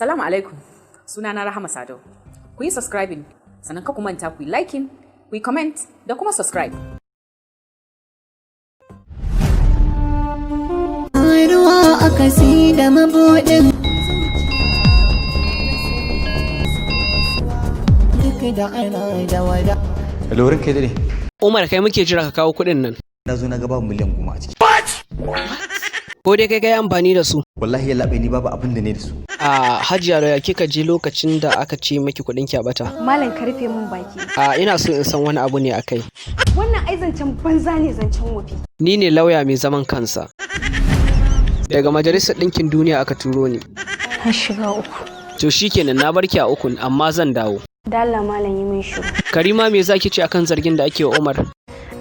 Salamu alaikum. Sunana Rahama Sadau. Ku yi subscribing, sannan ka ku manta ku yi liking, ku yi comment da kuma subscribe. Ruwa akasi da mabuɗin duk da ana da wada. Hello, ranka dai. Umar, kai muke jira ka kawo kuɗin nan. Na zo na ga babu miliyan 10 a ciki. Ko dai kai kai amfani da su? Wallahi ya laɓe ni, babu abin da ne da su. A Hajiya Roya, kika je lokacin da aka ce maki kuɗin ki a bata. Malam, ka rufe min baki. A ina so in san wani abu ne akai. Wannan ai zancen banza ne, zancen wofi. Ni ne lauya mai zaman kansa. Daga Majalisar Ɗinkin Duniya aka turo ni. Na shiga uku. To shikenan, na barki a ukun, amma zan dawo. Dalla malam, yi min shiru. Karima, me zaki ce akan zargin da ake wa Umar?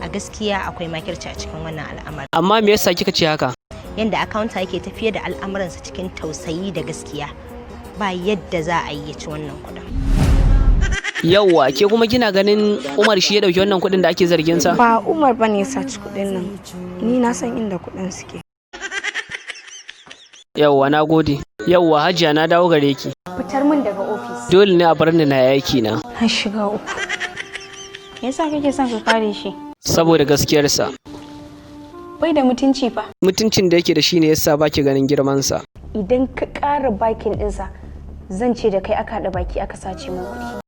A gaskiya akwai makirci a cikin wannan al'amari. Amma me yasa kika ce haka? Yanda akawunta yake tafiyar da al'amuransa cikin tausayi da gaskiya, ba yadda za a yi ya ci wannan kuɗin. Yawwa, ke kuma kina ganin Umar shi ya dauki wannan kuɗin da ake zargin sa? Ba Umar bane ya saci kuɗin nan. Ni na san inda kuɗin suke. Yawwa, na gode. Yawwa Hajiya, na dawo gare ki. Fitar min daga ofis. Dole ne a bar ni na yi aiki na. Na shiga uku. Me yasa kake son ka kare shi? Saboda gaskiyarsa. Bai da mutunci fa. Mutuncin da yake da shi ne yasa baki ganin girmansa. Idan ka ƙara bakin ɗinsa, zan ce da kai aka haɗa baki aka sace min kuɗi.